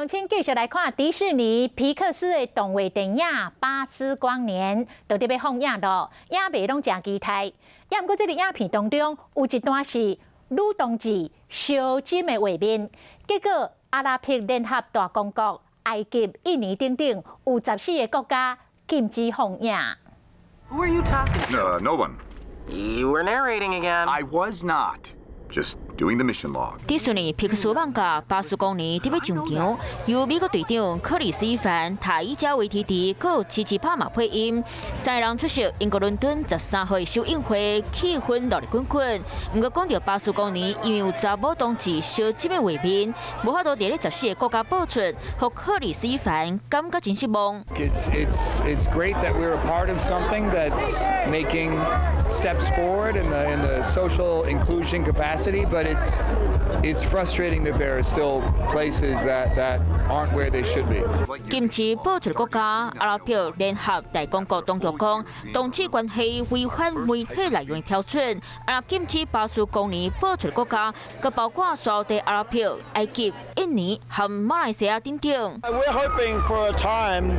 鄉親繼續來看迪士尼皮克斯的動畫電影《巴斯光年》，都佇欲放映囉，影迷攏誠期待。也毋過這个影片當中有一段是女同志相親的畫面，結果阿拉伯聯合大公國、埃及、印尼等等有14個國家禁止放映。 Who are you talking to? No one. You were narrating again. I was not. Just doing the mission log. 迪士尼皮克斯網咖巴斯光年佇欲上場，由美國隊長克里斯凡、塔伊加維提迪、閣奇奇帕瑪配音，三个人出席英國倫敦13號首映會，氣氛熱熱滾滾。毋過講著巴斯光年，因為有查某同志相親的畫面，無法度佇咧14個國家播出，予克里斯凡感覺真失望。 It's great that we're a part of something that's making steps forward in the social inclusion capacity, but it's frustrating that there are still places that aren't where they should be. 禁止播出的國家阿拉伯聯合大公國當局講，同志關係違反媒體內容的標準。啊，禁止巴斯光年播出的國家，閣包括沙特阿拉伯、埃及、印尼和馬來西亞等等。 We're hoping for a time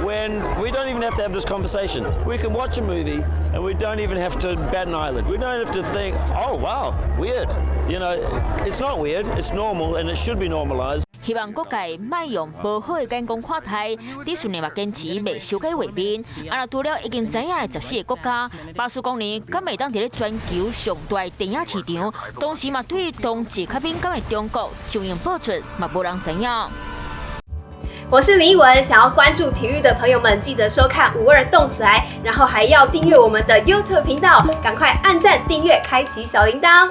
when we don't even have to have this conversation. We can watch a movie and we don't even have to bat an eyelid. We don't have to think, "Oh wow, weird." It's not weird, it's normal and it should be normalized. 希望各界莫用無好的眼光看待，迪士尼嘛堅持袂修改畫面。啊，若除了已經知影的14個國家，巴斯光年敢會當佇咧全球上大電影市場，同時嘛對同志較敏感的中國上映播出，嘛無人知影。我是林奕文，想要關注體育的朋友們，記得收看五二動起來，然後還要訂閱我們的 YouTube 頻道，趕快按讚、訂閱、開啟小鈴鐺。